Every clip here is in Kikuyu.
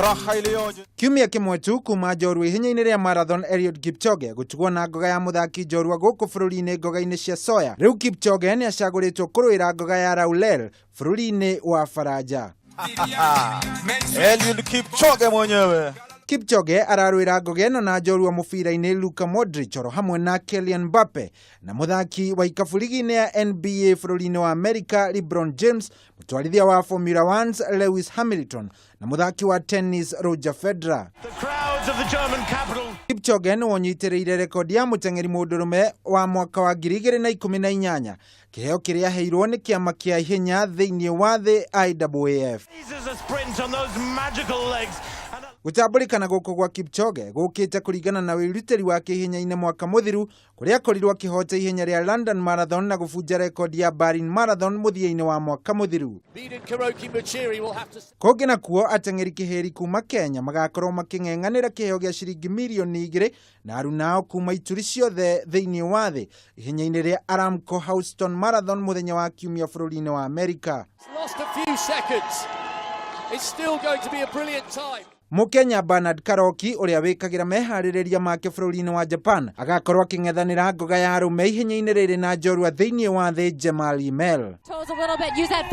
Raha iliyoje! Kiumia kĩmwe tu kuma njorua ihenya-inĩ rĩa marathon Eliud Kipchoge gũtigwo na ngoga ya mũthaki njorua gũkũ bũrũri-inĩ ngoga-inĩ cia Soya. Rĩu Kipchoge nĩ acagũrĩtwo kũrũĩra ngoga ya Laulel bũrũri-inĩ wa Faranja. Eliud Kipchoge mwenyewe. Kipchoge ararũĩra ngoga ĩno na njorua mũbira-inĩ Luka Modric oro hamwe na Kylian Mbappe na mũthaki wa ikabu ligi-inĩ ya NBA bũrũri-inĩ wa Amerika LeBron James, mũtwarithia wa Formula 1 Lewis Hamilton na mũthaki wa tennis Roger Federer. The crowds of the German capital. Kipchoge nĩwe ũnyitĩrĩire rekondi ya mũteng'eri mũndũrũme wa mwaka wa 2018, kĩheo kĩrĩa aheirwo nĩ kĩama kĩa ihenya thĩinĩ wa thĩ IAAF. This is a sprint on those magical legs. And Gũtambũrĩkana gũkũ gwa Kipchoge gũkĩte kũringana na wĩrutĩri wake ihenya-inĩ mwaka mũthiru, kũrĩa akorirwo akĩhota ihenya rĩa London Marathon na gũbunja rekondi ya Berlin Marathon mũthia-inĩ wa mwaka mũthiru. Beaten Karoki Muchiri will have to Kũngĩ nakuo, ateng'eri kĩhĩri kuma Kenya magakorwo makĩng'eng'anĩra kĩheo gĩa ciringi mirioni 2 na arunao kuma ituri ciothe thĩinĩ wa thĩ ihenya-inĩ rĩa Aramco Houston Marathon mũthenya wa Kiumia bũrũri-inĩ wa Amerika. Lost a few seconds. It's still going to be a brilliant time. Mũkenya Bernard Karoki, ũrĩa wĩkagĩra meharĩrĩria make bũrũri-inĩ wa Japan, agakorwo akĩng'ethanĩra ngoga ya arũme ihenya-inĩ rĩrĩ na njorua thĩinĩ wa thĩ Jemal Ymer. Toes a little bit. Use that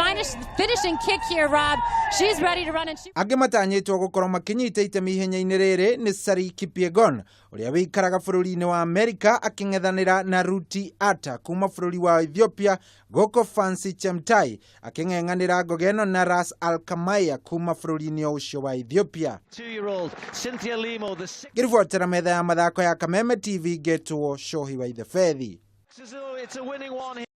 finishing kick here, Rob. She's ready to run and she Angĩ matanyĩtwo gũkorwo makĩnyita itemi ihenya-inĩ rĩrĩ nĩ Sari Kipyegon, ũrĩa wĩikaraga bũrũri-inĩ wa Amerika, akĩng'ethanĩra na Ruti Ata kuma bũrũri wa Ethiopia, gũkũ Fancy Chemtai akĩng'eng'anĩra ngoga ĩno na Ras Alkamaya kuma bũrũri-inĩ o ũcio wa Ethiopia. 2-year-old Cynthia Limo, the six. Ngĩribotera metha ya mathako ya Kameme TV, ngetwo Shohi wa Ithefethi. It's a winning one.